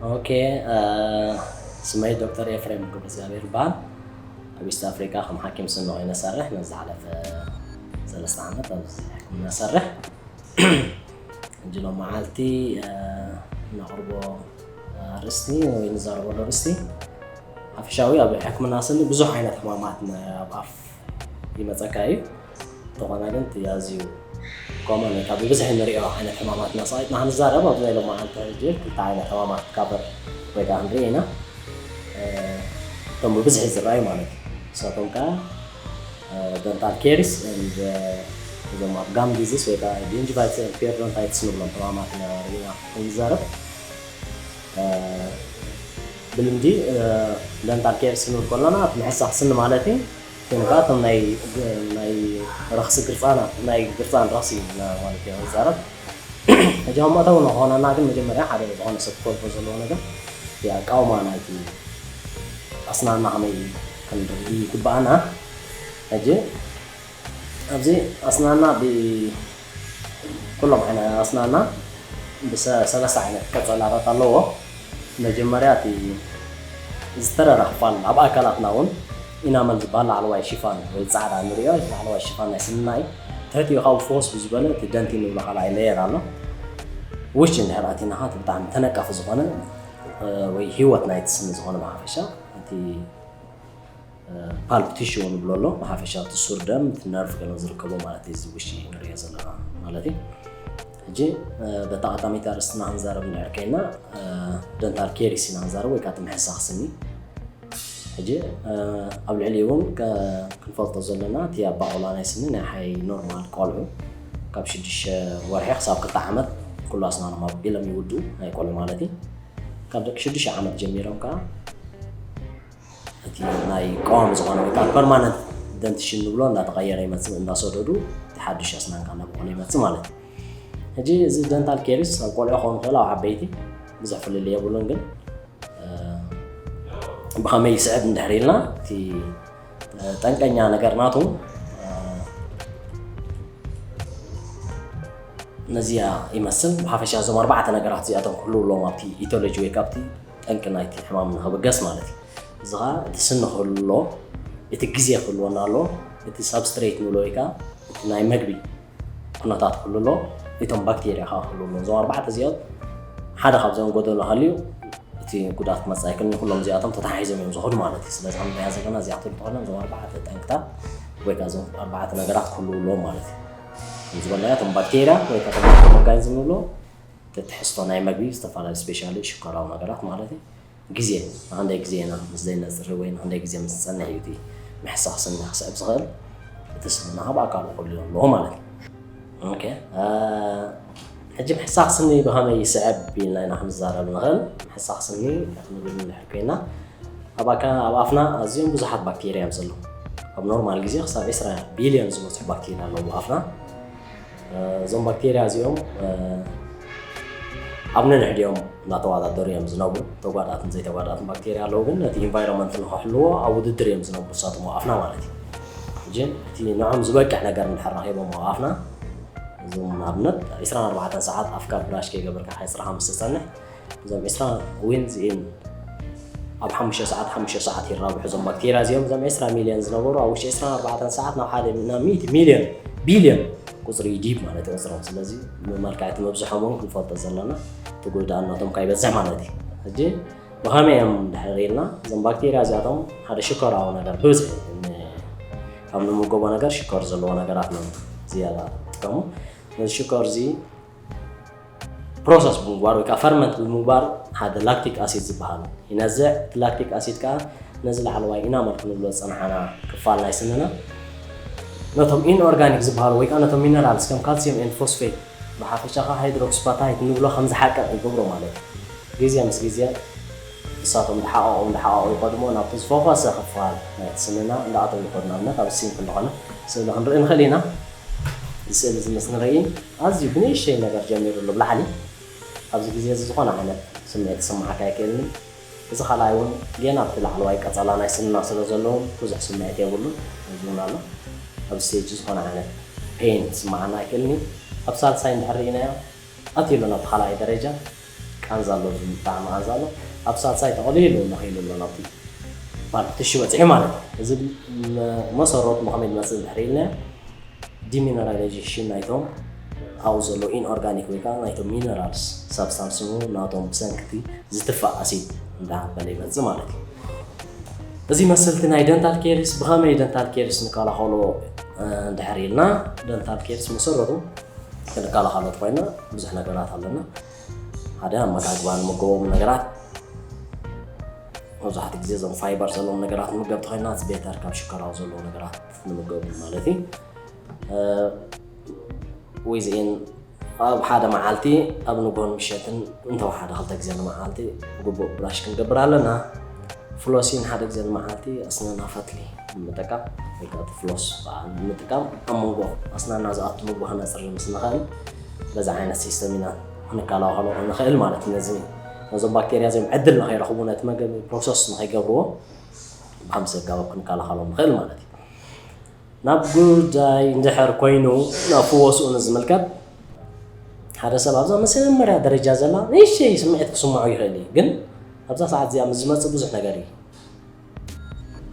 ኦኬ፣ ስመይ ዶክተር ኤፍሬም ገብረእግዚኣብሔር ይበሃል። ኣብ ኢስት ኣፍሪካ ከም ሓኪም ስኒ ኮይነ ሰርሕ። ንዝሓለፈ ሰለስተ ዓመት ኣብዚ ሕክምና ሰርሕ። ሕጂ ሎም መዓልቲ ነቕርቦ ኣርእስቲ ወይ ንዛረበሉ ኣርእስቲ ሓፈሻዊ ኣብ ሕክምና ስኒ ብዙሕ ዓይነት ሕማማት ኣብ ኣፍ ይመፀካ እዩ። እንተኾነ ግን እቲ ኣዝዩ ኮመን ወይ ከዓ ብብዝሒ ንሪኦ ዓይነት ሕማማት እናሰኣይትና ክንዛረብ ኣብዚ ናይ ሎም መዓልቲ ሕጂ ክልተ ዓይነት ሕማማት ካቨር ወይ ከዓ ክንርኢ ኢና። እቶም ብብዝሒ ዝረኣዩ ማለት እዩ። ንሳቶም ከዓ ደንታል ኬሪስ እዞም ኣብ ጋም ዲዚስ ወይ ከዓ ጊንጂቫይትስ ፔሪዶንታይትስ ንብሎም ሕማማት ኢና ርኢና ክንዛረብ። ብልምዲ ደንታል ኬርስ ክንብል ከለና እቲ ምሕሳኽ ስኒ ማለት እዩ። ግን ከዓ እቶም ናይ ናይ ረኽሲ ግርፃና ናይ ግርፃን ረኽሲ ኢና ማለት እዩ ንዛረብ። ሕጂ ከም መእተዊ ንክኾነና ግን መጀመርያ ሓደ ዝኾነ ሰብ ክፈልጦ ዘለዎ ነገር እቲ ኣቃውማ ናይቲ ኣስናና ከመይ ክንርኢ ይግባኣና። ሕጂ ኣብዚ ኣስናና ብ ኩሎም ዓይነ ኣስናና ብሰለስተ ዓይነት ቀጸላታት ኣለዎ። መጀመርያ እቲ ዝተረረ ክፋል ኣብ ኣካላትና እውን ኢናመል ዝበሃል ላዕለዋይ ሽፋን ወይ ጻዕዳ ንሪኦ ላዕለዋይ ሽፋን ናይ ስንና እዩ። ትሕቲኡ ካብኡ ፍኹስ ብዝበለ እቲ ደንቲ ንብሎ ካልኣይ ሌየር ኣሎ። ውሽጢ እንድሕር ኣቲና ከዓ እቲ ብጣዕሚ ተነቃፊ ዝኾነ ወይ ህይወት ናይቲ ስኒ ዝኾነ ብሓፈሻ እቲ ፓልፕ ቲሹ ንብሎ ኣሎ ብሓፈሻ እቲ ሱር ደም እቲ ነርቭ ገለ ዝርከቦ ማለት እዩ። እዚ ውሽጢ ንሪኦ ዘለና ማለት እዩ። ሕጂ በቲ ኣጋጣሚ እቲ ኣርእስትና ክንዛረብ እንድሕር ኮይና ደንታል ኬሪስ ኢና ክንዛረብ ወይ ከዓ እቲ ምሕሳኽ ስኒ። ሕጂ ኣብ ልዕሊኡ እውን ክንፈልጦ ዘለና እቲ ኣባቆላ ናይ ስኒ ናይ ሓይ ኖርማል ቆልዑ ካብ ሽዱሽተ ወርሒ ክሳብ ክልተ ዓመት ኩሉ ኣስናኖም ኣቢሎም ይውድኡ ናይ ቆልዑ ማለት እዩ። ካብ ደቂ ሽዱሽተ ዓመት ጀሚሮም ከዓ እቲ ናይ ቀዋሚ ዝኾነ ወይ ከዓ ፐርማነንት ደንቲሽን ንብሎ እንዳተቐየረ ይመፅእ እንዳሰደዱ እቲ ሓዱሽ ኣስናንካ እናበቆለ ይመፅእ ማለት እዩ። ሕጂ እዚ ደንታል ኬሪስ ኣብ ቆልዑ ክኸውን ይኽእል ኣብ ዓበይቲ ብዙሕ ፍልልይ የብሉን፣ ግን ብኸመይ ይስዕብ እንድሕር ኢልና እቲ ጠንቀኛ ነገር ናቱ ነዚኣ ይመስል። ብሓፈሻ እዞም ኣርባዕተ ነገራት እዚኣቶም ክህልው ኣለዎም ኣብቲ ኢቶሎጂ ወይ ካብቲ ጠንቂ ናይቲ ሕማም ንኽብገስ ማለት እዩ። እዚ ኸዓ እቲ ስኒ ክህሉ ኣሎ፣ እቲ ግዜ ክህልወና ኣሎ፣ እቲ ሳብስትሬት ንብሎ ወይ ከዓ እቲ ናይ መግቢ ኩነታት ክህሉ ኣሎ፣ እቶም ባክቴርያ ከዓ ክህሉ ኣሎ። እዞም ኣርባዕተ እዚኦም ሓደ ካብዚኦም ጎደሎ ሃልዩ እቲ ጉድኣት ክመፅእ ኣይክእልን። ኩሎም እዚኣቶም ተተሓሒዞም እዮም ዝኸዱ ማለት እዩ። ስለዚ ክንሪኣ ዘለና እዚኣቶም ዝኾነ እዞም ኣርባዕተ ጠንቅታት ወይ ከዓ እዞም ኣርባዕተ ነገራት ክህልው ኣለዎም ማለት እዩ። ከም ዝበልናዮ እቶም ባክቴርያ ወይ ከዓ ኦርጋኒዝም ንብሎ ትሕዝቶ ናይ መግቢ ዝተፈላለዩ ስፔሻሊ ሽኮራዊ ነገራት ማለት እዩ። ግዜ ንክንደይ ግዜ ኢና ምስ ዘይነፅሪ ወይ ንክንደይ ግዜ ምስ ዝፀንሕ እዩ እቲ ምሕሳኽ ስኒ ክስዕብ ዝኽእል። እቲ ስንና ካብ ኣካሉ ክልዮ ኣለዎ ማለት እዩ። ኦኬ፣ ሕጂ ምሕሳኽ ስኒ ብኸመይ ይስዕብ ኢልና ኢና ክንዛረብ ንኽእል። ምሕሳኽ ስኒ ክንብል እንድሕር ኮይና ኣብ ኣካ ኣብ ኣፍና ኣዝዮም ብዙሓት ባክቴርያ እዮም ዘለዉ። ኣብ ኖርማል ግዜ ክሳብ ዕስራ ቢልዮን ዝበፅሑ ባክቴርያ ኣለዉ ኣብ ኣፍና። እዞም ባክቴርያ እዚኦም ኣብ ነንሕዲኦም እናተወዳደሩ እዮም ዝነብሩ። ተጓዳእትን ዘይተጓዳእትን ባክቴርያ ኣለዉ፣ ግን ነቲ ኢንቫይሮንመንት ንክሕልዎ ኣብ ውድድር እዮም ዝነብሩ ንሳቶም ኣብ ኣፍና ማለት እዩ። ሕጂ እቲ ንዖም ዝበቅዕ ነገር እንድሕር ረኺቦም ኣብ ኣፍና እዞም ንኣብነት ዕስራን ኣርባዕተን ሰዓት ኣፍካ ብራሽ ከይገበርካ ሓይፅርኻ ምስ ተፀንሕ እዞም ዕስራ ዊንዝ ኢን ኣብ ሓሙሽተ ሰዓት ሓሙሽተ ሰዓት ይራብሑ እዞም ባክቴርያ እዚኦም። እዞም ዕስራ ሚልዮን ዝነበሩ ኣብ ውሽጢ ዕስራን ኣርባዕተን ሰዓት ናብ ሓደ ናብ ሚእቲ ሚልዮን ቢልዮን ቁፅሪ ይድይብ ማለት እዩ ቁፅሮም። ስለዚ ብመልክዕ እቲ ምብዝሖም እውን ክንፈልጦ ዘለና እቲ ጉድኣት ናቶም ከይበዝሕ ማለት እዩ። ሕጂ ብኸመይ እዮም ድሕር ኢልና እዞም ባክቴርያ እዚኣቶም ሓደ ሽኮራዊ ነገር ብብዝሒ ን- ካብ ንምገቦ ነገር ሽኮር ዘለዎ ነገራት እዮም ዝያዳ ዝጥቀሙ። ነዚ ሽኮር እዚ ፕሮሰስ ብምግባር ወይ ከዓ ፈርመንት ብምግባር ሓደ ላክቲክ ኣሲድ ዝበሃል ይነዝዕ። እቲ ላክቲክ ኣሲድ ከዓ ነዚ ላዕለዋይ ኢናመል ክንብሎ ዝፀናሓና ክፋል ናይ ስንና ነቶም ኢንኦርጋኒክ ዝበሃሉ ወይ ከዓ ነቶም ሚነራልስ ከም ካልሲየም ኤንድ ፎስፌት ብሓፈሻ ከዓ ሃይድሮክስፓታይት ንብሎ ከም ዝሓቅቕ ይገብሮ ማለት እዩ። ግዜ ምስ ግዜ ንሳቶም እንዳሓቐቑ እንዳሓቐቑ ይኸድሞ ናብቲ ዝፈኾሰ ክፋል ናይቲ ስንና እንዳኣተው ይኸዱ። ንኣብነት ኣብ ሲምፕል ዝኾነ ስእሊ ክንርኢ ንኽእል ኢና። እዚ ስእሊ እዚ ምስ ንርኢ ኣዝዩ ብንእሽተይ ነገር ጀሚሩ ኣሎ ብላዕሊ ኣብዚ ግዜ እዚ ዝኾነ ዓይነት ስምዒት ክስምዓካ ኣይክእልን እዩ። እዚ ካልኣይ እውን ጌና ኣብቲ ላዕለዋይ ቀጸላ ናይ ስንና ስለ ዘለዉ ብዙሕ ስምዒት የብሉን። እዚ እውን ኣሎ ኣብ ስቴጅ ዝኾነ ዓይነት ፔን ክስምዓና ኣይክእልን እዩ። ኣብ ሳልሳይ እንድሕር ርኢናዮ ኣትዩ ኣሎ ናብቲ ካልኣይ ደረጃ። ቃንዛ ኣሎ፣ ብጣዕሚ ቃንዛ ኣሎ። ኣብ ሳልሳይ ተቐሊሉ ንኽኢሉ ኣሎ ናብቲ ማለት ትሹ በፂሑ ማለት እዩ። እዚ መሰረቱ ብኸመይ ዝመፅእ እንድሕር ኢልና ዲሚነራላይዜሽን ናይቶም ኣብኡ ዘለዉ ኢንኦርጋኒክ ወይ ከዓ ናይቶም ሚነራልስ ሳብስታንስ ናቶም ብሰንክቲ ዝትፋእ ኣሲድ እንዳበለ ይመፅእ ማለት እዩ። እዚ መስልቲ ናይ ደንታል ኬርስ ብኸመይ ደንታል ኬርስ ንከላኸሎ እንድሕር ኢልና ደንታል ኬርስ መሰረቱ ክንከላኸሎ ኮይና ብዙሕ ነገራት ኣለና። ሓደ ኣመጋግባ ንምገቦም ነገራት መብዛሕትኡ ግዜ እዞም ፋይበር ዘለዎም ነገራት ንምገብ ተኮይና ቤተር ካብ ሽኮራዊ ዘለዉ ነገራት ንምገቡ ማለት እዩ። ዊዝኢን ኣብ ሓደ መዓልቲ ኣብ ንጎን ምሸትን እንተወሓደ ክልተ ግዜ ንመዓልቲ ግቡእ ብራሽ ክንገብር ኣለና። ፍሎሲን ሓደ ግዜ ንመዓልቲ ኣስናና ፈትሊ ንምጥቃም ወይ ከዓ ፍሎስ በዓል ንምጥቃም ኣብ መንጎ ኣስናና ዝኣቱ ምግቢ ክነፅሪ ምስ ንኽእል በዚ ዓይነት ሲስተም ኢና ክንከላኸሎ ንኽእል ማለት ነዚ ነዞም ባክቴርያ እዚኦም ዕድል ንኸይረኽቡ ነቲ መገቢ ፕሮሰስ ንኸይገብርዎ ብከምዚ ኣገባብ ክንከላኸሎም ንኽእል ማለት እዩ። ናብ ጉዳይ እንድሕር ኮይኑ ናብ ፍወስኡ ንዝምልከት ሓደ ሰብ ኣብዛ መጀመርያ ደረጃ ዘላ ንእሽተይ ስምዒት ክስምዖ ይኽእል እዩ፣ ግን ኣብዛ ሰዓት እዚኣ ምስ ዝመፅእ ብዙሕ ነገር እዩ።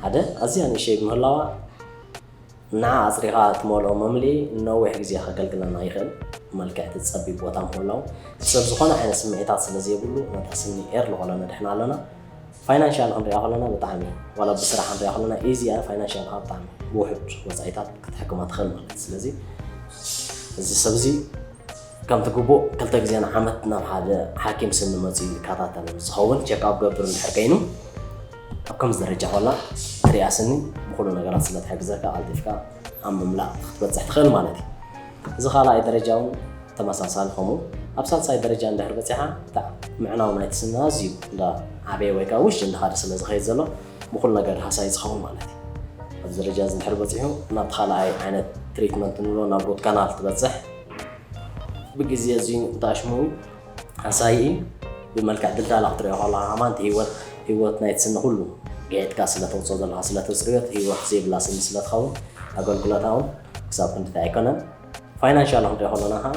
ሓደ ኣዝያ ንእሽተይ ብምህላዋ ንዓ ኣፅሪኻ ትመልኦ መምልኢ ነዊሕ ግዜ ከገልግለና ይኽእል። መልክዕ እቲ ጸቢብ ቦታ ምህላው ሰብ ዝኾነ ዓይነት ስምዒታት ስለ ዘይብሉ ነታ ስኒ ኤር ዝኾነ ነድሕና ኣለና። ፋይናንሻል ክንሪኣ ከለና ብጣዕሚ ዋላ ብስራሕ ክንሪኣ ከለና ኢዚ እያ። ፋይናንሻል ከዓ ብጣዕሚ ብውሑድ ወፃኢታት ክትሕክማ ትኽእል ማለት እዩ። ስለዚ እዚ ሰብ እዚ ከምቲ ግቡእ ክልተ ግዜ ንዓመት ናብ ሓደ ሓኪም ስኒ መፂኡ ይከታተል ዝኸውን ቸክኣፕ ገብር እንድሕር ከይኑ ኣብ ከምዚ ደረጃ ኮላ ትሪኣ ስኒ ብኩሉ ነገራት ስለ ትሕግዘካ ቀልጢፍካ ኣብ ምምላእ ክትበፅሕ ትኽእል ማለት እዩ። እዚ ካልኣይ ደረጃ እውን ተመሳሳሊ ከምኡ ኣብ ሳልሳይ ደረጃ እንድሕር በፂሓ እታ ምዕናው ናይቲ ስኒ ኣዝዩ እንዳ ዓበየ ወይ ከዓ ውሽጢ እንዳኻደ ስለ ዝኸይድ ዘሎ ብኩሉ ነገር ሃሳይ ዝኸውን ማለት እዩ። ኣብዚ ደረጃ እዚ እንድሕር በፂሑ ናብቲ ካልኣይ ዓይነት ትሪትመንት ንብሎ ናብ ሩት ካናል ትበፅሕ። ብግዜ እዚ እንተኣሽሙ ኣሳይኢ ብመልክዕ ድልዳላ ክትሪኦ ከለኻ ከማን ህይወት ህይወት ናይቲ ስኒ ኩሉ ገይጥካ ስለ ተውፅኦ ዘለኻ ስለ ተፅርዮት ህይወት ዘይብላ ስኒ ስለ ትኸውን ኣገልግሎታ እውን ክሳብ ክንድቲ ኣይኮነን። ፋይናንሻል ክንሪኦ ከለና ከዓ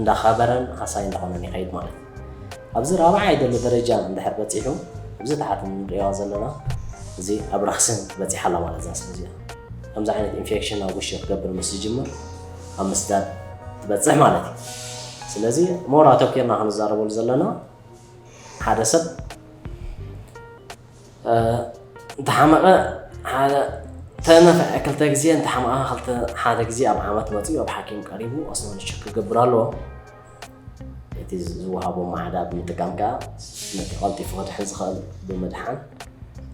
እንዳኸበረን ሃሳይ እንዳኾነን ይኸይድ ማለት እዩ። ኣብዚ ራብዓይ ዘሎ ደረጃ እንድሕር በፂሑ እዚ ታሕቲ ንሪኦ ዘለና እዚ ኣብ ረኽስን በፂሓ ኣላ ማለት እዛ ስኒ እዚኣ ከምዚ ዓይነት ኢንፌክሽን ኣብ ውሽጢ ክገብር ምስ ዝጅምር ኣብ ምስዳድ ትበፅሕ ማለት እዩ። ስለዚ ሞር ኣተኪርና ክንዛረበሉ ዘለና ሓደ ሰብ እንተሓመቐ ሓደ ተነፍዐ ክልተ ግዜ እንተሓመቐ ክልተ ሓደ ግዜ ኣብ ዓመት መፅኡ ኣብ ሓኪም ቀሪቡ ኣስናኑ ቸክ ክገብር ኣለዎ። እቲ ዝወሃቦ ማዕዳ ብምጥቃም ከዓ ነቲ ቀልጢፉ ክድሕን ዝኽእል ብምድሓን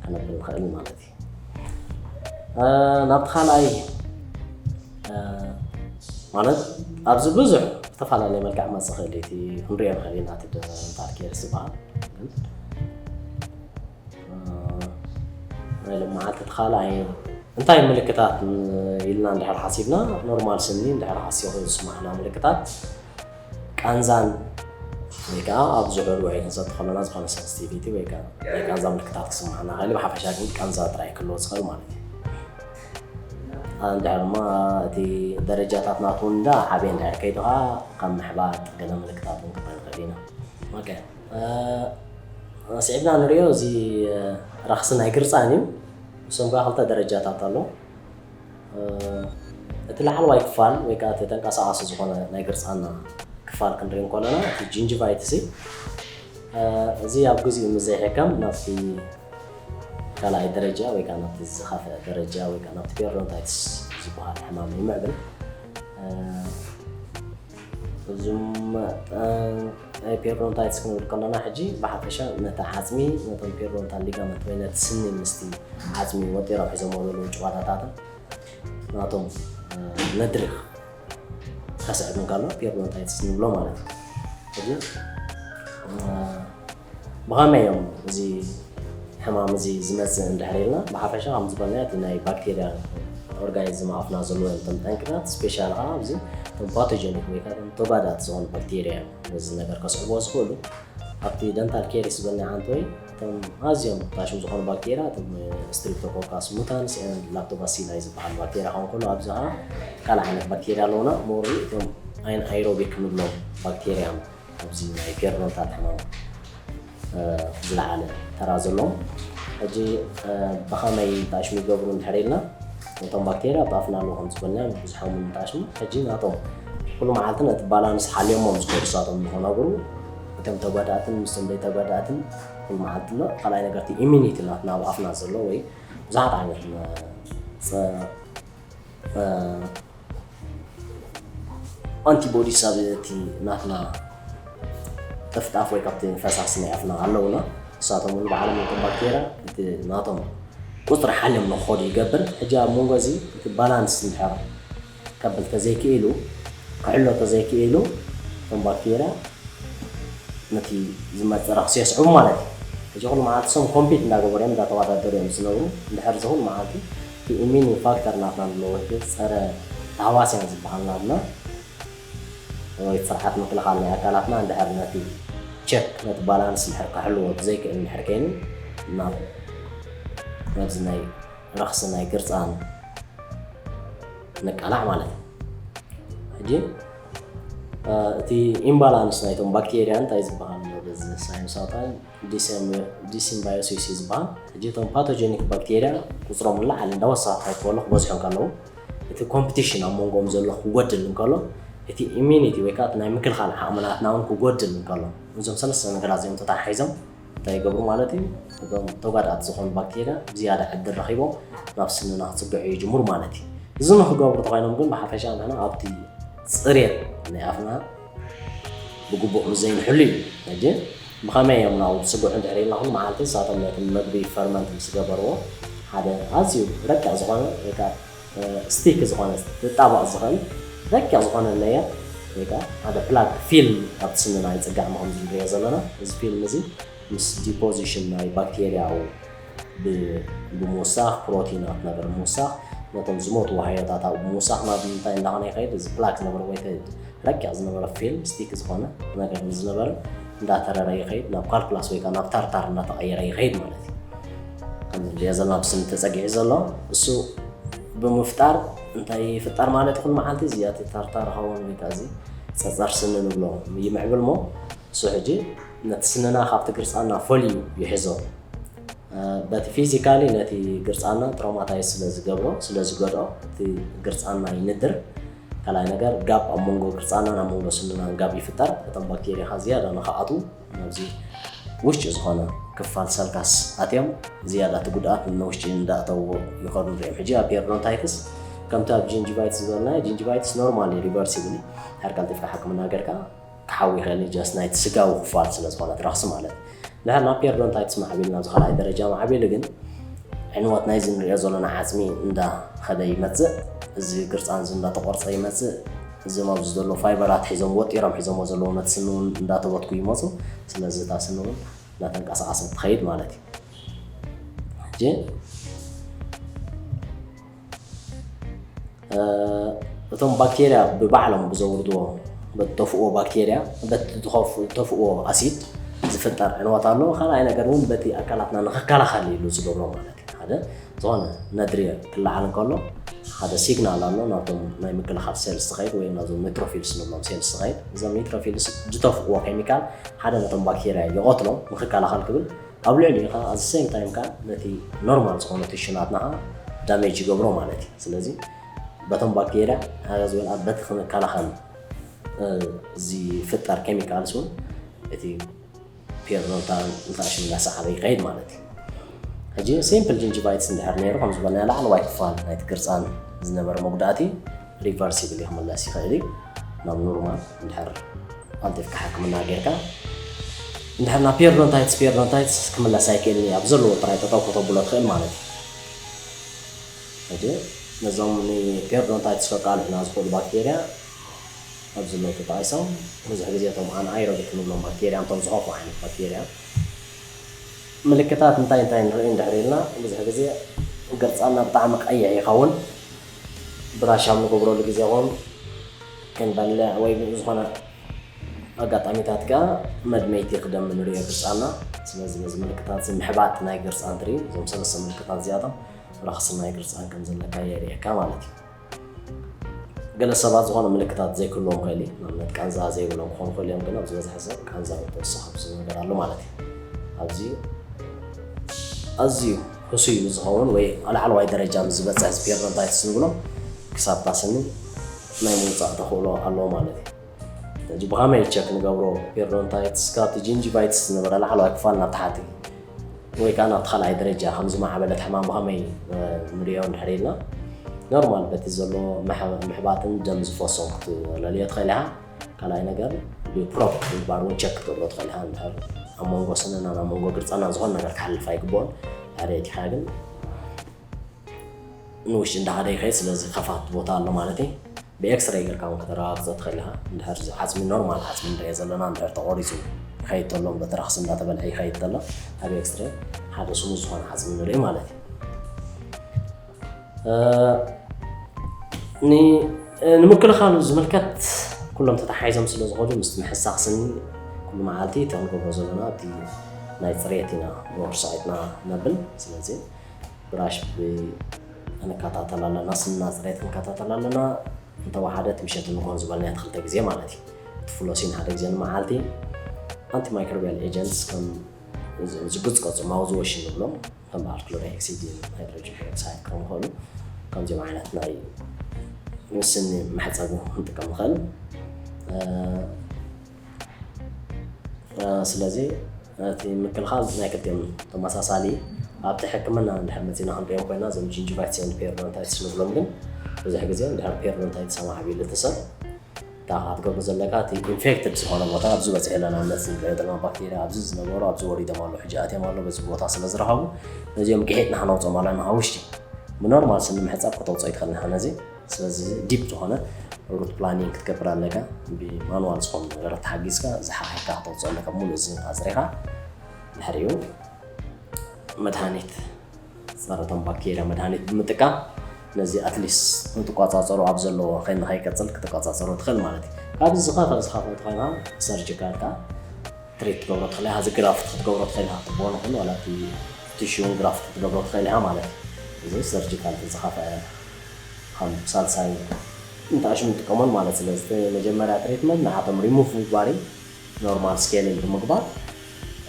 ክነብል ንኽእል ማለት እዩ። ናብቲ ካልኣይ ማለት ኣብዚ ብዙሕ ዝተፈላለየ መልክዕ ክመፅእ ይኽእል እቲ ክንሪኦ ንኽእል ኢና እቲ ደንታል ኬርስ ዝበሃል ግን ናይ ሎማዓንቲ እቲ ካልኣይ እንታይ ምልክታት ኢልና እንድሕር ሓሲብና ኖርማል ስኒ እንድሕር ሓሲኹ ዝስማዕና ምልክታት ቃንዛን ወይ ከዓ ኣብ ዝሑል ውዒ ክንሰቲ ከለና ዝኾነ ሰንስቲቪቲ ወይ ከዓ ናይ ቃንዛ ምልክታት ክስማዕና ኸእል ብሓፈሻ ግን ቃንዛ ጥራይ ክህልዎ ዝኽእል ማለት እዩ። እንድሕር ድማ እቲ ደረጃታት ናቱ እንዳ ዓብየ እንድሕር ከይድኻ ካብ ምሕባጥ ገለ ምልክታት እውን ክርኢ ንኽእል ኢና። ኣስዒብና ንሪኦ እዚ ረኽሲ ናይ ግርፃን እዩ። እሶም ከዓ ክልተ ደረጃታት ኣሎ። እቲ ላዕለዋይ ክፋል ወይ ከዓ እቲ ተንቀሳቓሲ ዝኾነ ናይ ግርፃና ክፋል ክንርኢ እንከለና እቲ ጂንጂቫይትስ እዚ ኣብ ግዚኡ ምስ ዘይሕከም ናብቲ ካልኣይ ደረጃ ወይ ከዓ ናብቲ ዝኸፍአ ደረጃ ወይ ከዓ ናብቲ ፔሪዶንታይትስ ዝበሃል ሕማም ይምዕብል። እዞም ናይ ፔሪዶንታይትስ ክንብል ከለና ሕጂ ብሓፈሻ ነቲ ዓፅሚ ነቶም ፔሪዶንታል ሊጋመንት ወይ ነቲ ስኒ ምስቲ ዓፅሚ ወጢሮም ሒዞም ዘለዉ ጭዋዳታትን ናቶም ነድሪ ከስዕብ እንከሎ ፔሪዶንታይትስ ንብሎ ማለት እዩ። ብኸመይ እዮም እዚ ሕማም እዚ ዝመፅእ እንድሕር ኢልና ብሓፈሻ ከም ዝበልናዮ እቲ ናይ ባክቴርያ ኦርጋኒዝም ኣፍና ዘለዎ እዮም እቶም ጠንቅታት ስፔሻል ከዓ ኣብዚ እቶም ፓቶጀኒክ ወይ ከዓ ተጓዳእቲ ዝኾኑ ባክቴርያ እዮም ነዚ ነገር ከስዕብዎ ዝኽእሉ። ኣብቲ ደንታል ኬሪስ ዝበልናዮ ዓንተ ወይ እቶም ኣዝዮም ታሽም ዝኾኑ ባክቴርያ እቶም ስትሪፕቶኮካስ ሙታንስ ላክቶባሲላይ ዝበሃል ባክቴርያ ክኸውን ከሎ ኣብዚ ከዓ ካልእ ዓይነት ባክቴርያ ኣለውና ሞሪ እቶም ኣይን ኣይሮቢክ ንብሎም ባክቴርያ እዮም። ኣብዚ ናይ ፔሪዶንታይት ሕማም ዝለዓለ ተራ ዘለዎም። ሕጂ ብኸመይ ንጣሽሙ ይገብሩ እንድሕር ኢልና፣ እቶም ባክቴርያ ኣብቲ ኣፍና ኣለዉ ከም ዝበልና ብዙሓም ንጣሽሙ። ሕጂ ናቶም ኩሉ መዓልቲ ነቲ ባላንስ ሓልዮሞም ዝኸዱ ንሳቶም ንኽነብሩ፣ እቶም ተጓዳእትን ምስቶም ዘይተጓዳእትን ኩሉ መዓልቲ ኣሎ። ካልኣይ ነገር እቲ ኢሚኒቲ ናትና ኣብ ኣፍና ዘሎ ወይ ብዙሓት ዓይነት ኣንቲቦዲስ ኣብ እቲ ናትና ጥፍጣፍ ወይ ካብቲ ፈሳሲ ናይ ኣፍና ኣለውና። ንሳቶም እውን ባዕሎም ነቶም ባክቴርያ እቲ ናቶም ቁፅሪ ሓልዮም ንክኸዱ ይገብር። ሕጂ ኣብ መንጎ እዚ እቲ ባላንስ እንድሕር ከብል ተዘይክኢሉ፣ ክሕሎ ተዘይክኢሉ፣ እቶም ባክቴርያ ነቲ ዝመፅእ ረኽሲ የስዕቡ ማለት እዩ። ሕጂ ኩሉ መዓልቲ ሶም ኮምፒት እንዳገበሩ እዮም እንዳተወዳደሩ እዮም ዝነብሩ። እንድሕር እዚ ኩሉ መዓልቲ እቲ ኢሚኒ ፋክተር ናትና ንብሎ ወይ እቲ ፀረ ታህዋስያን ዝበሃል ናትና ወይ እቲ ስርዓት ምክልኻል ናይ ኣካላትና እንድሕር ነቲ ቸክ ነቲ ባላንስ እንድሕር ክሕልዎ ዘይክእል እንድሕር ከይኑ ናብ ናብዚ ናይ ረኽሲ ናይ ግርፃን ንቃላዕ ማለት እዩ። ሕጂ እቲ ኢምባላንስ ናይቶም ባክቴርያ እንታይ ዝበሃል ኣሎ በዚ ሳይንሳዊ ዲሲምባዮሲስ እዩ ዝበሃል። ሕጂ እቶም ፓቶጀኒክ ባክቴርያ ቁፅሮም ንላዕሊ እንዳወሰኸ ክኸይድ ከሎ ክበዝሑ እንከለዉ እቲ ኮምፒቲሽን ኣብ መንጎኦም ዘሎ ክጎድል እንከሎ እቲ ኢሚኒቲ ወይ ከዓ እቲ ናይ ምክልኻል ዓቕሚ ናትና እውን ክጎድል እንከሎ እዞም ሰለስተ ነገራት እዚኦም ተተሓሒዞም እንታይ ይገብሩ ማለት እዩ? እቶም ተጓዳእቲ ዝኾኑ ባክቴርያ ብዝያዳ ዕድል ረኺቦም ናብ ስንና ክፅግዑ ይጅምሩ ማለት እዩ። እዚ ንክገብሩ ተኾይኖም ግን ብሓፈሻ ንሕና ኣብቲ ፅሬት ናይ ኣፍና ብግቡእ ምስ ዘይንሕሉ እዩ። ሕጂ ብኸመይ እዮም ናብኡ ዝስግዑ እንድሕር ኢልና ኩሉ መዓልቲ ንሳቶም ነቲ መግቢ ፈርመንት ምስ ገበርዎ ሓደ ኣዝዩ ረቂቕ ዝኾነ ወይ ከዓ ስቲክ ዝኾነ ዝጣበቕ ዝኽእል ረቂቕ ዝኾነ ሌየር ወይ ከዓ ሓደ ፕላክ ፊልም ኣብቲ ስንና ይፅጋዕ ምኸም ንሪኦ ዘለና እዚ ፊልም እዚ ምስ ዲፖዚሽን ናይ ባክቴርያ ኣብኡ ብምውሳኽ ፕሮቲናት ነገር ብምውሳኽ ነቶም ዝሞቱ ዋህዮታት ኣብኡ ብምውሳኽ ናብ ምንታይ እንዳኾነ ይኸይድ እዚ ፕላክ ዝነበረ ወይ ረቂቕ ዝነበረ ፊልም ስቲክ ዝኾነ ነገር ዝነበረ እንዳተረረ ይኸይድ ናብ ካልኩላስ ወይ ከዓ ናብ ታርታር እንዳተቐየረ ይኸይድ ማለት እዩ። ከምዚ ንሪኦ ዘለና ኣብ ስኒ ተፀጊዑ ዘሎ እሱ ብምፍጣር እንታይ ይፍጠር ማለት ይኹን መዓልቲ እዚ እቲ ታርታር ኸውን ወይ ከዓ እዚ ፀፀር ስኒ ንብሎ ይምዕብል እሞ እሱ ሕጂ ነቲ ስንና ካብቲ ግርፃና ፈልዩ ይሕዞ። በቲ ፊዚካሊ ነቲ ግርፃና ትራውማታይዝ ስለ ዝገብሮ ስለ ዝገድኦ እቲ ግርፃና ይንድር። ካልኣይ ነገር ጋብ ኣብ መንጎ ግርፃናን ኣብ መንጎ ስንናን ጋብ ይፍጠር። እቶም ባክቴርያ ከ ዝያዳ ንክኣትዉ ናብዚ ውሽጢ ዝኾነ ክፋል ሰልካስ ኣትዮም ዝያዳ እቲ ጉድኣት ንውሽጢ እንዳእተዎ ይኸዱ ንሪኦም። ሕጂ ኣብ ፔሪዶንታይትስ ከምቲ ኣብ ጂንጂቫይትስ ዝበልናዮ ጂንጂቫይትስ ኖርማሊ ሪቨርሲብል እዩ። ድሕር ቀልጢፍካ ሕክምና ገርካ ክሓዊ ይኽእል እዩ። ጀስት ናይቲ ስጋዊ ክፋል ስለ ዝኾነ እቲ ረኽሲ ማለት እዩ። ድሕር ናብ ፔሪዶንታይትስ ማዕቢሉ ናብዚ ካልኣይ ደረጃ ማዕቢሉ ግን ዕንወት ናይዚ ንሪኦ ዘለና ዓፅሚ እንዳኸደ ይመፅእ። እዚ ግርፃን እዚ እንዳተቆርፀ ይመፅእ። እዞም ኣብዚ ዘሎ ፋይበራት ሒዞም ወጢሮም ሒዞሞ ዘለዉ ነቲ ስኒ እውን እንዳተበትኩ ይመፁ። ስለዚ እታ ስኒ እውን እንዳተንቀሳቐሰት ትኸይድ ማለት እዩ። ሕጂ እቶም ባክቴርያ ብባዕሎም ብዘውርድዎ በቲ ተፍእዎ ባክቴርያ በቲ ተፍእዎ ኣሲድ ዝፍጠር ዕንወት ኣሎ። ካልኣይ ነገር እውን በቲ ኣካላትና ንክከላኸል ኢሉ ዝገብሮ ማለት እዩ። ሓደ ዝኾነ ነድሪ ክለዓል እንከሎ ሓደ ሲግናል ኣሎ ናብቶም ናይ ምክልኻል ሴልስ ትኸይድ ወይ ናብዞም ኒትሮፊልስ ንብሎም ሴልስ ትኸይድ። እዞም ኒትሮፊልስ ዝተፍእዎ ኬሚካል ሓደ ነቶም ባክቴርያ ይቐትሎም ንክከላኸል ክብል ኣብ ልዕሊኡ ከዓ ኣት ሴም ታይም ከዓ ነቲ ኖርማል ዝኾነ ቲሹናትና ከዓ ዳሜጅ ይገብሮ ማለት እዩ። ስለዚ በቶም ባክቴርያ ሓገዝ ወይ በቲ ክንከላኸል ዝፍጠር ኬሚካልስ እውን እቲ ፔሪዶንታል ንታሽም እናሰዓበ ይኸይድ ማለት እዩ። ሕጂ ሲምፕል ጅንጅቫይትስ እንድሕር ነይሩ ከም ዝበልናዮ ላዕለዋይ ክፋል ናይቲ ግርፃን ዝነበረ መጉዳእቲ ሪቨርሲብል እዩ ክምለስ ይኽእል እዩ ናብ ኖርማል እንድሕር ቀልጢፍካ ሕክምና ጌርካ። እንድሕር ናብ ፔሪዶንታይትስ ፔሪዶንታይትስ ክምለስ ኣይክእልን እዩ ኣብ ዘለዎ ጥራይ ጠጠው ከተብሎ ትኽእል ማለት እዩ። ሕጂ ነዞም ንፔሪዶንታይትስ ከቃልሑና ዝኽእሉ ባክቴርያ ኣብዚ ኣለዉ ተጣቒሶም ብዙሕ ግዜ እቶም ኣንኣይሮቢክ ንብሎም ባክቴርያ እንቶም ዝኸፉ ዓይነት ባክቴርያ ምልክታት እንታይ እንታይ ንርኢ እንድሕር ኢልና ብዙሕ ግዜ ገርፃና ብጣዕሚ ቀይሕ ይኸውን። ብራሻ ኣብ ንገብረሉ ግዜ ኹን ክንበልዕ ወይ ዝኾነ ኣጋጣሚታት ከዓ መድመይቲ ክደሚ ንሪኦ ገርፃና። ስለዚ ነዚ ምልክታት እዚ ምሕባጥ ናይ ገርፃን ትርኢ እዞም ሰለስተ ምልክታት እዚኣቶም ረኽሲ ናይ ገርፃን ከም ዘለካ የርእየካ ማለት እዩ። ገለ ሰባት ዝኾነ ምልክታት ዘይክህልዎም ይኽእል እዩ። ንኣብነት ቃንዛ ዘይብሎም ክኾኑ ይኽእሉ እዮም፣ ግን ኣብ ዝበዝሐ ሰብ ቃንዛ ተወሳኺ ኣብዚ ነገር ኣሎ ማለት እዩ። ኣብዚ ኣዝዩ ህሱይ ምስ ዝኸውን ወይ ኣብ ላዕለዋይ ደረጃ ምስ ዝበፅሕ እዚ ፔሪዶንታይትስ ንብሎ ክሳብ ታስኒ ናይ ምውፃእ ተኽእሎ ኣለዎ ማለት እዩ። ስለዚ ብኸመይ ቸክ ንገብሮ? ፔሪዶንታይትስ ካብቲ ጂንጂቫይትስ ዝነበረ ላዕለዋይ ክፋል ናብ ታሕቲ ወይ ከዓ ናብቲ ካልኣይ ደረጃ ከም ዝማዕበለት ሕማም ብኸመይ ንሪኦ እንድሕር ኢልና፣ ኖርማል በቲ ዘሎ ምሕባጥን ደም ዝፈሶን ክትለልዮ ትኽእል ኢኻ። ካልኣይ ነገር ብፕሮፕ ምግባር እውን ቸክ ክትገብሮ ትኽእል ኢኻ። እንድሕር ኣብ መንጎ ስንናን ኣብ መንጎ ግርፀናን ዝኾነ ነገር ክሓልፍ ኣይግብኦን። ድሕሪ ኣቲኻ ግን ንውሽጢ እንዳኸደ ይኸይድ። ስለዚ ከፋት ቦታ ኣሎ ማለት እዩ። ብኤክስሬይ ጌርካ እውን ከተረጋግፆ ትኽእል ኢኻ። እንድሕር እዚ ዓፅሚ ኖርማል ዓፅሚ ንሪኦ ዘለና እንድሕር ተቖሪፁ ይኸይድ ተሎ፣ በቲ ረኽሲ እንዳተበልዐ ይኸይድ ተሎ፣ ኣብ ኤክስሬይ ሓደ ስሙዝ ዝኾነ ዓፅሚ ንርኢ ማለት እዩ። እ፣ ኒ-፣ እ፣ ንምክልኻሉ ዝምልከት ኩሎም ተተሓሒዞም ስለ ዝኸዱ ምስቲ ምሕሳኽ ስኒ ኩሉ መዓልቲ እቲ ክንገብሮ ዘለና እቲ ናይ ፅሬት ኢና ብወርሳይትና ነብል። ስለዚ ብራሽ ብ-፣ ክንከታተል ኣለና፣ ስንና ፅሬት ክንከታተል ኣለና። እንተወሓደት ምሸት ንግሆን ዝበልናዮ ክልተ ግዜ ማለት እዩ። እቲ ፍሎሲን ሓደ ግዜ ንመዓልቲ፣ ኣንቲማይክሮቢያል ኤጀንትስ ከም ዝ-፣ ዝግዝቀፁ ማውዝ ዎሽ ንብሎም ከም በዓል ክሎርሄክሲዲን፣ ሃይድሮጅን ፔሮክሳይድ ክኾኑ ይኽእሉ። ከምዚኦም ዓይነት ናይ ምስኒ መሕፀቢ ክንጥቀም ንኽእል። እ፣ እ፣ ስለዚ እቲ ምክልኻል ናይ ክልቲኦም ተመሳሳሊ። ኣብቲ ሕክምና እንድሕር መፂና ክንሪኦም ኮይና እዞም ጂንጂቫይትስ ኤንድ ፔሪዶንታይትስ ንብሎም ግን ብዙሕ ግዜ እንድሕር ፔሪዶንታይትስ ኣማዕቢሉ እቲ ሰብ እንታይ ክትገብር ዘለካ፣ እቲ ኢንፌክትድ ዝኾነ ቦታ ኣብዚ በፂሑ ኣለና፣ መፅእ ንሪኦ ዘለና ባክቴርያ ኣብዚ ዝነበሩ ኣብዚ ወሪዶም ኣሎ፣ ሕጂ ኣትዮም ኣሎ፣ በዚ ቦታ ስለ ዝረኸቡ ነዚኦም ግሒጥና ክነውፅኦም ኣለና ካብ ውሽጢ። ብኖርማል ስኒ ምሕፃብ ከተውፅኦ ይትኽእል ኢኻ ነዚ። ስለዚ ዲፕ ዝኾነ ሩት ፕላኒንግ ክትገብር ኣለካ። ብማኑዋል ዝኾኑ ነገራት ተሓጊዝካ ዝሓኺካ ከተውፅኦ ኣለካ። ሙሉእ እዚ ኣፅሪኻ ድሕሪኡ መድሃኒት ጸረ እቶም ባክቴርያ መድሃኒት ብምጥቃም ነዚ ኣትሊስት ክትቆጻጸሮ ኣብ ዘለዎ ከይንኸይቀጽል ክትቆጻጸሮ ትኽእል ማለት እዩ። ካብዚ ዝኸፍአ ዝኸፍአ ተኾይንካ ሰርጂካል ከኣ ትሪት ክትገብሮ ትኽእል ኢኻ። እዚ ግራፍት ክትገብሮ ትኽእል ኢኻ። ትቦ ንኹን ዋላ እቲ ቲሹን ግራፍት ክትገብሮ ትኽእል ኢኻ ማለት እዩ። እዚ ሰርጂካል እቲ ዝኸፍአ ከም ሳልሳይ እንተኣሽሙ ንጥቀሞን ማለት። ስለዚ እቲ መጀመርያ ትሪትመንት ንዓቶም ሪሙቭ ምግባር እዩ። ኖርማል ስኬሊንግ ብምግባር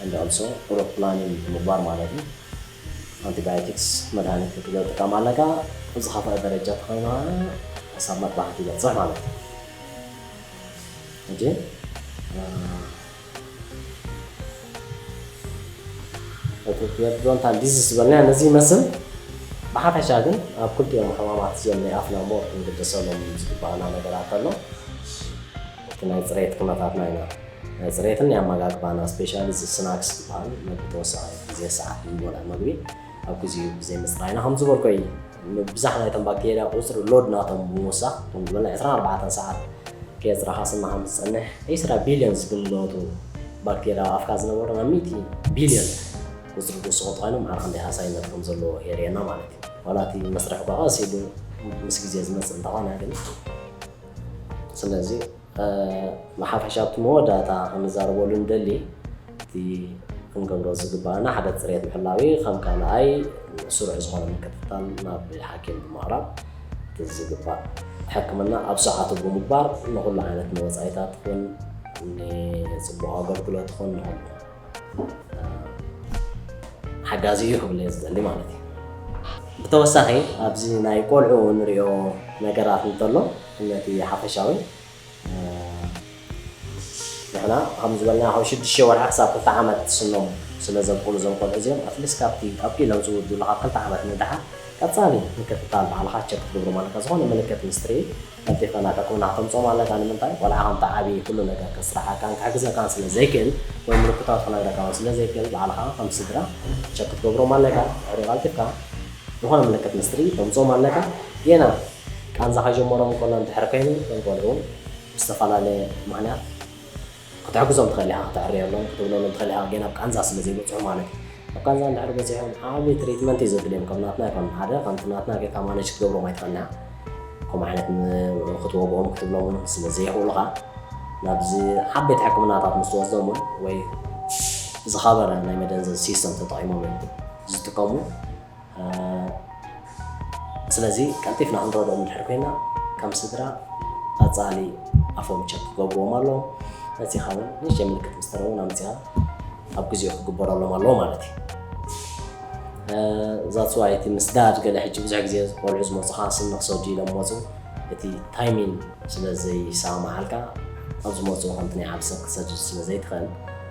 and also ሩት ፕላኒንግ ብምግባር ማለት እዩ። ኣንቲባዮቲክስ መድሃኒት ክትገ-፣ ትጥቀም ኣለካ። ኣብ ዝኸፍአ ደረጃ ተኾይኑ ከዓ ክሳብ መጥባሕቲ ይበፅሕ ማለት እዩ። ሕጂ፣ እ፣ እቲ ፔሪዶንታል ዲዚዝ ዝበልናዮ ነዚ ይመስል። ብሓፈሻ ግን ኣብ ክልቲኦም ሕማማት እዚኦም ናይ ኣፍና ሞር ክንግደሰሎም ዝግባኣና ነገራት ኣሎ። እቲ ናይ ፅሬት ኩነታትና ኢና። ናይ ፅሬትን ናይ ኣመጋግባና፣ ስፔሻሊ እዚ ስናክስ ዝበሃል፣ መግቢ ተወሳኺ ግዜ ሰዓት ንበልዖ መግቢ ኣብ ግዜኡ ብዘይ ምፅራይና ከም ዝበልኮ እዩ። ምብዛሕ ናይቶም ባክቴርያ ቁፅሪ ሎድ ናቶም ብምውሳኽ፣ ከም ዝበልና ዕስራን ኣርባዕተን ሰዓት ከየፅራኻ ስንኻ ምስ ዝፀንሕ፣ ዕስራ ቢልዮን ዝግመቱ ባክቴርያ ኣብ ኣፍካ ዝነበሩ ናብ ሚእቲ ቢልዮን ቁፅሪ ዝውስኹ እንተኾይኖም፣ ማዕረ ክንደይ ሃሳይነት ከም ዘለዎ የርእየና ማለት እዩ። ዋላ እቲ መስርሕ እኳ ቀስ ኢሉ ምስ ግዜ ዝመፅእ እንተኾነ ግን፣ ስለዚ፣ እ፣ ብሓፈሻ ኣብቲ መወዳእታ ክንዛረበሉ ንደሊ፣ እቲ ክንገብሮ ዝግባኣና ሓደ ፅሬት ምሕላው እዩ። ከም ካልኣይ ስሩዕ ዝኾነ ምክትታል ናብ ሓኪም ብምቕራብ፣ እቲ ዝግባእ ሕክምና ኣብ ሰዓቱ ብምግባር ንኹሉ ዓይነት ንወፃኢታት ይኹን ንፅቡቕ ኣገልግሎት ይኹን ንኹሉ፣ እ፣ ሓጋዚ እዩ ክብል እየ ዝደሊ ማለት እዩ። ብተወሳኺ ኣብዚ ናይ ቆልዑ ንሪኦ ነገራት እንተሎ ነቲ ሓፈሻዊ፣ እ፣ ንሕና ከም ዝበልና ካብ ሽዱሽተ ወርሒ ክሳብ ክልተ ዓመት ስኖም ስለ ዘብቁሉ እዞም ቆልዑ እዚኦም ኣትሊስት ካብቲ ኣብቂሎም ዝውድሉ ካብ ክልተ ዓመት ንደሓር ቀጻሊ ምክትታል ባዕልኻ ቸክ ክትገብሮም ኣለካ። ዝኾነ ምልክት ምስ ትርኢ ቀልጢፍካ ናብ ሕክምና ከተምጽኦም ኣለካ። ንምንታይ? ቆልዓ ከምቲ ዓቢ ኩሉ ነገር ከስርሓካን ክሕግዘካን ስለ ዘይክእል ወይ ምልክታቱ ክነግረካ እውን ስለ ዘይክእል ባዕልኻ ከም ስድራ ቸክ ክትገብሮም ኣለካ። ድሕሪኡ ቀልጢፍካ ዝኾነ ምልክት ምስ ትርኢ ተምጽኦም ኣለካ። ጌና ቃንዛ ከጀመሮም ከሎ እንድሕር ኮይኑ እቶም ቆልዑ ብዝተፈላለየ ምኽንያት ክትሕግዞም ትኽእል ኢኻ፣ ከተዕርየሎም፣ ክትብለሎም ትኽእል ኢኻ፣ ግን ኣብ ቃንዛ ስለ ዘይበጽሑ ማለት እዩ። ኣብ ቃንዛ እንድሕር በጺሖም ዓቢ ትሪትመንት እዩ ዘድልዮም፣ ከም ናትና ኣይኮነን። ሓደ ከምቲ ናትና ጌርካ ማኔጅ ክትገብሮም ኣይትኽእልን ኢኻ። ከምኡ ዓይነት ን-፣ ክትወግኦም ክትብሎም እውን ስለ ዘይኽእሉኻ፣ ናብዚ ዓበይቲ ሕክምናታት ምስ ትወስዶም እውን ወይ ዝኸበረ ናይ መደንዘዚ ሲስተም ተጠቒሞም እዮም ዝጥቀሙ። እ፣ ስለዚ ቀልጢፍና ክንረድኦም እንድሕር ኮይና፣ ከም ስድራ ቀጻሊ ኣፎም ቸክ ክገብርዎም ኣለዎም። መጺኻ እውን ንእሽተይ ምልክት ምስ ተረእዎም ኣምጺኻ ኣብ ግዜኡ ክግበረሎም ኣለዎ ማለት እዩ። ዛትስ ዋይ እቲ ምስ ዳድ ገለ ሕጂ ብዙሕ ግዜ ቆልዑ ዝመፁኻ ስኒ ክሰዱ ኢሎም መፁ። እቲ ታይሚን ስለ ዘይሰማማዓልካ ኣብ ዝመፁ ከምቲ ናይ ዓዲ ሰብ ክትሰዱ ስለ ዘይትኽእል፣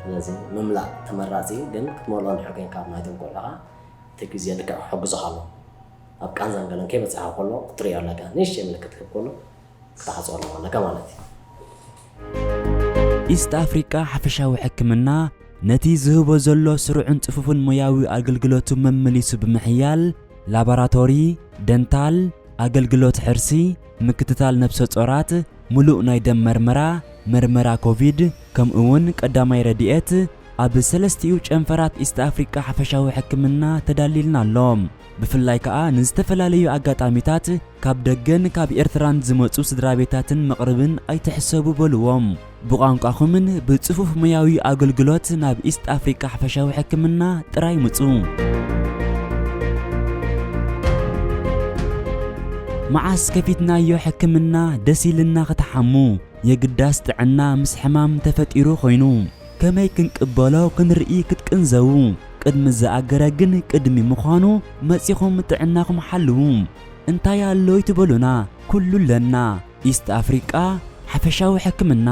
ስለዚ ምምላእ ተመራፂ እዩ። ግን ክትመልኦ እንድሕር ኮይንካ ናይቶም ቆልዑኻ እቲ ግዜ ልክዕ ክሕግዞኻ ኣሎ። ኣብ ቃንዛን ገለን ከይበፅሓ ከሎ ክትሪኦ ኣለካ። ንእሽተይ ምልክት ክህብ ከሎ ክትዓፅወሎም ኣለካ ማለት እዩ። ኢስት ኣፍሪቃ ሓፈሻዊ ሕክምና ነቲ ዝህቦ ዘሎ ስሩዕን ጽፉፍን ሞያዊ ኣገልግሎቱ መመሊሱ ብምሕያል፣ ላቦራቶሪ፣ ደንታል፣ ኣገልግሎት ሕርሲ፣ ምክትታል ነብሰ ጾራት፣ ምሉእ ናይ ደም መርመራ፣ መርመራ ኮቪድ፣ ከምኡ እውን ቀዳማይ ረድኤት ኣብ ሰለስቲኡ ጨንፈራት ኢስት ኣፍሪቃ ሓፈሻዊ ሕክምና ተዳሊልና ኣሎ። ብፍላይ ከኣ ንዝተፈላለዩ ኣጋጣሚታት ካብ ደገን ካብ ኤርትራን ዝመጹ ስድራ ቤታትን መቕርብን ኣይትሕሰቡ በልዎም። ብቋንቋኹምን ብጽፉፍ ሞያዊ ኣገልግሎት ናብ ኢስት ኣፍሪቃ ሓፈሻዊ ሕክምና ጥራይ ምጹ። መዓስ ከፊትናዮ ሕክምና ደስ ኢልና ክትሓሙ፣ የግዳስ ጥዕና ምስ ሕማም ተፈጢሩ ኮይኑ፣ ከመይ ክንቅበሎ ክንርኢ ክትቅንዘዉ፣ ቅድሚ ዝኣገረ ግን ቅድሚ ምዃኑ መጺኹም ጥዕናኹም ሓልዉ። እንታይ ኣሎ ይትበሉና? ኩሉ ኣለና። ኢስት ኣፍሪቃ ሓፈሻዊ ሕክምና።